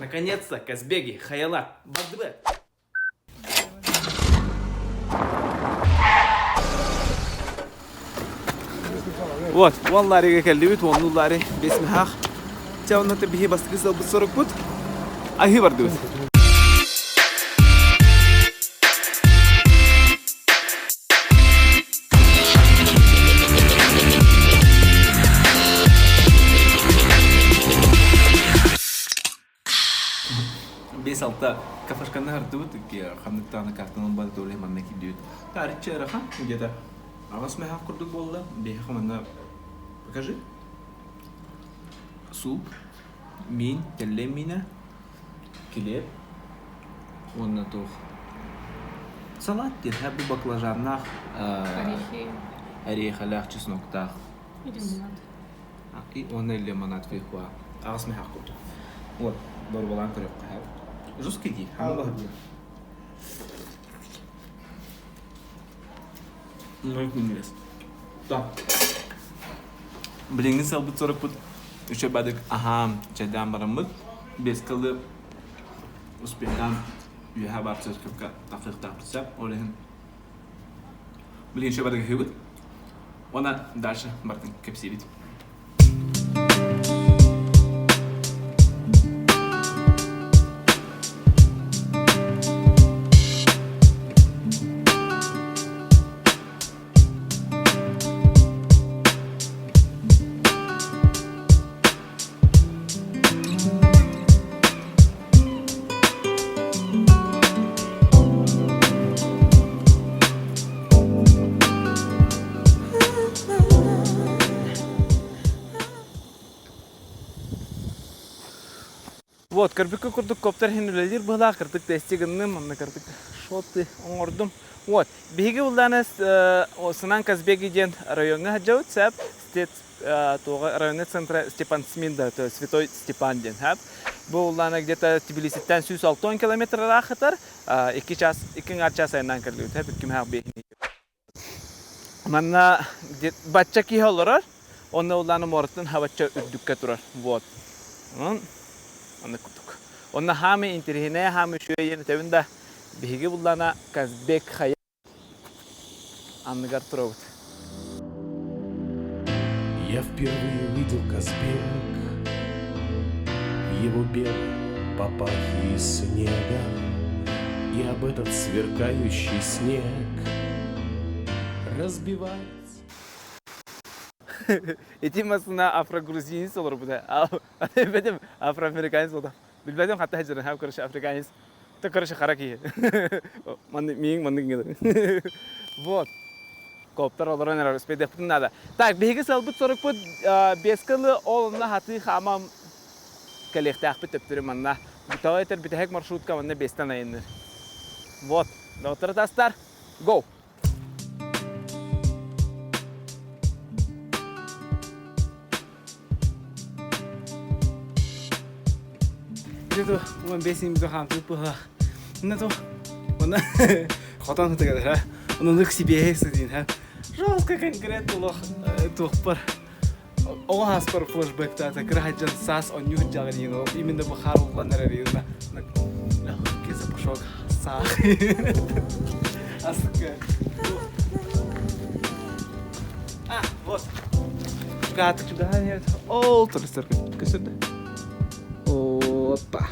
Наконец-то, Казбеги, хайалар, бардыбы! Вот, уон ларига кэллибит, уоннуу лари бес мехах. Чэ, онно биһи бастакы сылбыт сорукпут. Аһыы бардыбыт. Бес-алта кафешканы хардыбыт, ханнык даҕаны картанан бары туоле манна киирдибит. Таарыччы ыарахан, где-то аҕыс мөһөөх курдук буолла. Биһиэхэ манна покажи. Суп, миин, тэллэй миинэ, килиэп уонна туох салат диэн бу баклажаннаах Орехи. орехалаах чесноктаах И лимонад. И уонна лимонад фейхоа. Аҕыс мөһөөх курдук. Вот, боруобалаан көрүөххэ. Жесткий дии. Да. Билиҥҥи сыалбыт-сорукпут үчүгэй бадык аһаан, чэйдээн бараммыт, бескалы успехтаан үөһэ баар церковка тахсыахтаахпыт сөп. Ол иһин билигин үчүгэй бадык аһыыбыт. Уонна дальше бартын кэпсиибит. Вот, көрбүккэ курдук коптер иһин үлэлиир быһыылаах, кырдык тести гынным, манна кырдык шоты оҥордум. Вот, биһиги буллаанас Сынан Казбеги диэн райоҥҥа сылдьабыт, сэп, туоҕа районный центра Степан Сминда, то есть Святой Степан диэн, хэп. Бу уллаана где-то Тбилиситтэн 160 километр ыраах сытар, икки час, икки аҥаар час айаннаан кэллибит, хэп, икки мөһөөх биэһини. Манна бачча киһи олорор, онно улаана муораттан хабачча үрдүккэ турар. Вот. Онон оннук курдук. Онно хаамый интэриэһинэй, хаамый үчүгэй диэн этэбин да, биһиги буллаана Казбек хайа анныгар турабыт. Я впервые увидел Казбек В его белой папахе из снега И об этот сверкающий снег Разбивается Ити массына афро-грузинец олорбута. Билбэтим афроамериканец буолта. Билбэтим хатта сылдьарын, короче, африканец. То, короче, хара киһи. Маннык миин маннык гынар. Вот. Коптар олорон эрэр успейдыахпытын наада. Так, биһиги сыалбыт-сорукпут бескалы ол онно хатыы хааман кэлиэхтээхпит төптөрү манна. Тоҕо этэр бүтэһик маршрутка манна бестен айанныыр. Вот, доҕоттору тастар, go! Ити 15 минут хаамтык быһа. Инна то Оны хотон сытыгар ха. Онук сибиэһэй сытын ха. Жестко конкретно олох туохпар оҕо ааспар флешбэктаата кыра сылдьан саас онньуу сылдьаҕын иин ол именно бу хаар уллан эрэр иин легкий запашок саах аска а вот Катык чугаһан ол туристар көстөрдө опа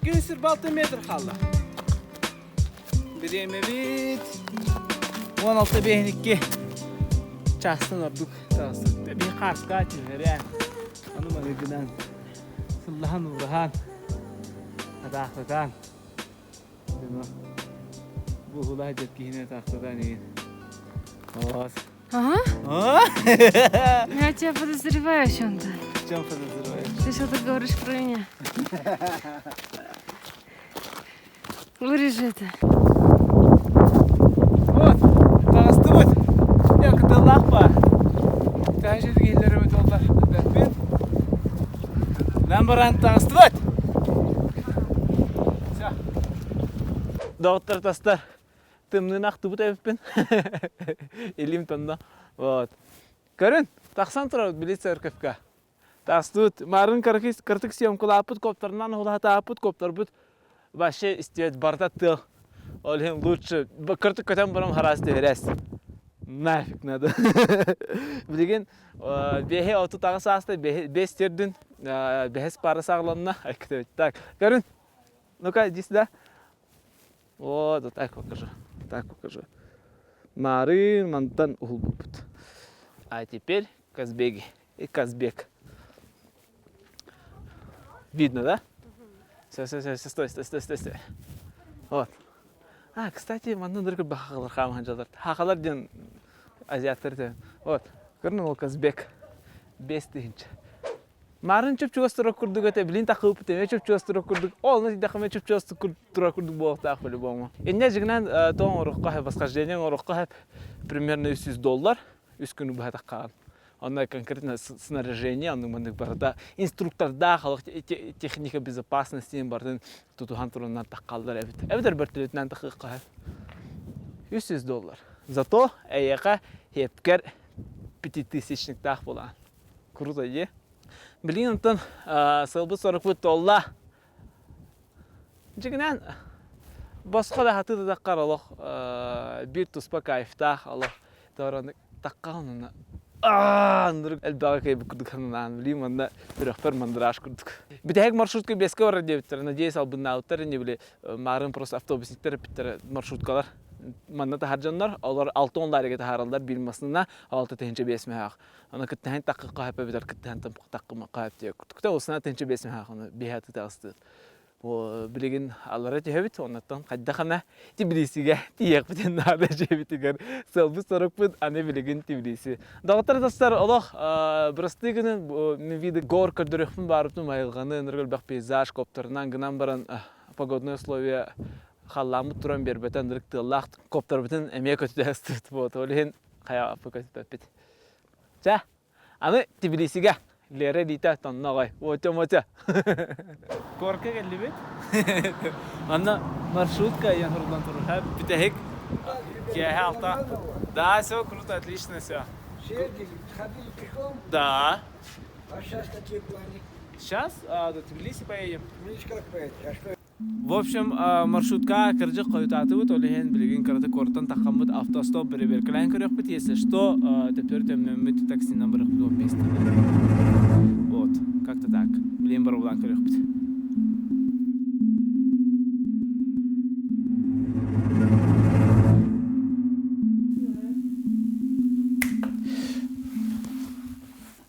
246 метр хаалла. Бириэмэбит 16 бэһин чаастан ордук таҕыстыбыт. Биһи хаарска түһэрэ. Ону маны гынан сыллаһан уураһан атаахтатан Бу уһулаах дьэт киһини атаахтатан игин. Вот. Ага. Я тебя подозреваю о чем-то. В чем подозреваешь? Ты что-то говоришь про меня. Вырежи это. Вот, таҕыстыбыт. Я кытыллаах баар. Аһан баран таҕыстыбыт. Все. Доҕоттор тастар тымныыны ахтыбыт эбиппин. Илим тонно. Вот. Көрүн, тахсан турабыт били церковька. Таастыбыт. Марын кыртык съемкалааппыт, копторунан уһулаһатааппыт, копторбут вообще истибэт барыта тыал. Ол иһин лучше кыртык көтөн баран хараас түһэрээс. Нафиг надо. Билигин бэһи 38 ааста, бэс төрдүн, бэһис пара саҕаланна. Так, көрүн. Ну-ка, иди сюда. Вот, вот так покажу. Так покажу. Марын мантан уһулбуппут. А теперь Казбеги и Казбек. Видно, да? Все, все, все, стой, стой, стой, стой, стой. Вот. А, кстати, манна дыркы бахалар хааман жалар. Хахалар диэн азиаттар этэ. Вот. Көрүн ол Казбек. 5000. Марын чуп-чугас турар курдук этэ, билин тахыыппыт эмиэ чуп-чугас турар курдук, ол онно тиийдэххэ чуп-чугас турар курдук буолуохтаах по-любому. Инньэ дьиҥинэн тоҕо оҥоруохха сөп, восхождение оҥоруохха сөп, примерно 300 доллар, үс күнү быһа таххаҕын. Онно конкретно снаряжение, оннук маннык барыта инструктордаах олох техника безопасности барытын тутуһан туруннар таххаллар эбит. Эбэтэр бөртөлүтүнэн тахыахха сөп. 300 доллар. Зато эйиэхэ хепкер пятитысячниктаах буолаҕын. Круто дии. Билигин онтон сыалбыт-сорукпут туолла. Дьиҥинэн, босхо да хатыы да таххар олох биир туспа кайфтаах олох тоорону таххаҕын уонна аандырык элбэҕи кыайбыт курдук санаан билиим манна үрөхпөр мандраж курдук. Бүтэһик маршрутка бэскэ барар диэбиттэр. Надеюсь, албыннаабыттар ини били маарыын просто автобусниктар эппиттэрэ маршруткалар манна таһар дьоннор олор 6 ларига таһаараллар биир массыына 6 5 мөһөөх. Аны кыттыһан таккы хаһып эбэтэр кыттыһан таккы хаһып диye курдук. Осына тынча бес мөһөөх аны биһэ тытаҕыстыыр. Билигин аллара түһэбит, оннуттан хайдах эмэ Тбилисигэ тиийиэхпитин наада дьиэбитигэр сыалбыт-сорукпут аны билигин Тбилиси. Доҕоттор тастар олох бырастыы гынан мин виды гор көрдөрүөхпүн баарбытын айылҕаны ынырык элбэх пейзаж копторунан гынан баран погодные условия халлааммыт туран биэрбэтэ ынырык тыаллаах копторбутун эмиэ көтүтэ сыстыбыт буолуо ол иһин хайаҕаппы көтүппэппит. Чэ, аны Тбилисигэ Лера илиитэ тонно аҕай. Отя-мотя. Горка кэллибит. Манна маршрутка айан суруллан турар. Бүтэһик киэһэ алта. Да, все круто, отлично все. Съездили, сходили пешком? Да. А сейчас какие планы? Сейчас до Тбилиси поедем. Тбилиси как поедете? А что В общем, маршрутка кырдьык хойутаатыбыт, ол иһин билигин кыраты куораттан таххаммыт автостоп бэрэбиэркэлээн көрүөхпүт, если что, төптөрү төмнөммүт таксинан барыахпыт 15 Вот, как-то так. Билигин боробулаан көрүөхпүт.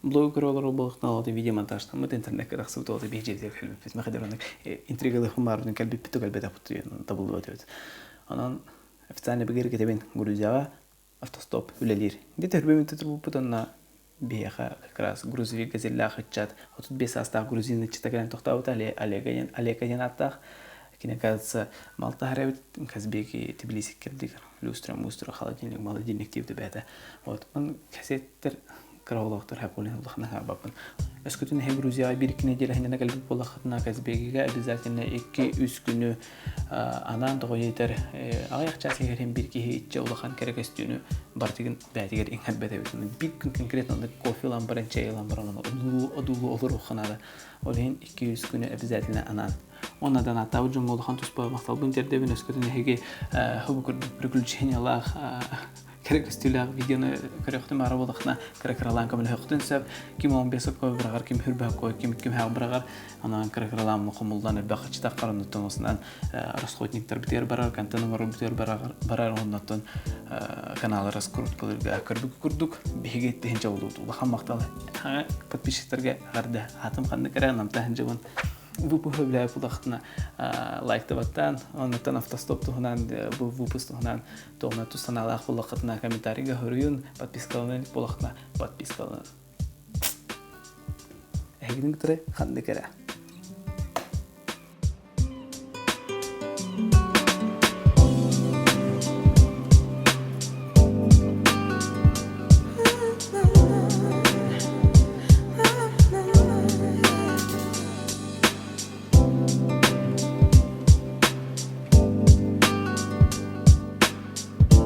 Блогер олорор буолуохтаах видеомонтажтаммыт интернеккэ тахсыбыт уолу биир дьиэтигэр кэлбиппит. Мэхэ оннук интригалыахпын баарбытын кэлбиппит кэлбэтэхпит табыллыбат эбит. Онон официально бигэргэтэбин Грузияҕа автостоп үлэлиир. Где-то өрбөмүттэ турбуппут онно биһиэхэ как раз грузовик газеллаах ыччат 35 саастаах грузин ыччата кэлэн тохтообута Олега Олега диэн ааттаах. Кини, кажется, Малта эбит Казбеки Тбилиси кирдик люстра, мустра, холодильник, холодильник диэбитэ бэйэтэ. Вот он кэсиэттэр кыра олохтор хапулин улахана хаабаппын. Өскөтүн эһи Грузияҕа биир икки нэдиэлэ иһинэн кэлбит буоллаххытына Казбегига обязательно 2-3 күнү анаан тоҕо иитэр аҕыйах чаас иһэр биир киһи иччэ улахан кэрэ көстүүнү барытыгын бэйэтигэр иҥэрбэт эбит. Биир күн конкретно кофе ылан баран, чэй ылан баран одуулуу одуулуу олоруохха наада. Ол иһин 2-3 күнү обязательно анаан. Уонна донаттаабыт дьоҥҥо улахан туспа махталбын тиэрдэбин өскөтүн эһиги хобу курдук приключениялаах кэрэ көстүүлээх видеону көрүөхтүн баара буоллахына кыра-кыралаан көмөлөһүөхтүн сөп ким 15 сокко быраҕар ким хүрбэһ кой ким ким быраҕар онон кыра-кыралаан хомуллан элбэх хачытах оннуттан осунан расходниктар битигэр барар контент оҥорор битигэр барар оннуттан каналы раскруткалыырга көрбүк курдук биһиги тиһинчэ болуут улахан махтал подписчиктарга эҕэрдэ аатым ханнык эрэ намтаһын дьыбын выпуһу билээп улахтына лайктабаттаан оннуттан автостоп туһунан бу выпуск туһунан туоҕуна тус санаалаах буоллаххытына комментарийга хоруйун подпискаланан буоллаххытына подпискаланан эһигини кытары ханнык эрэ.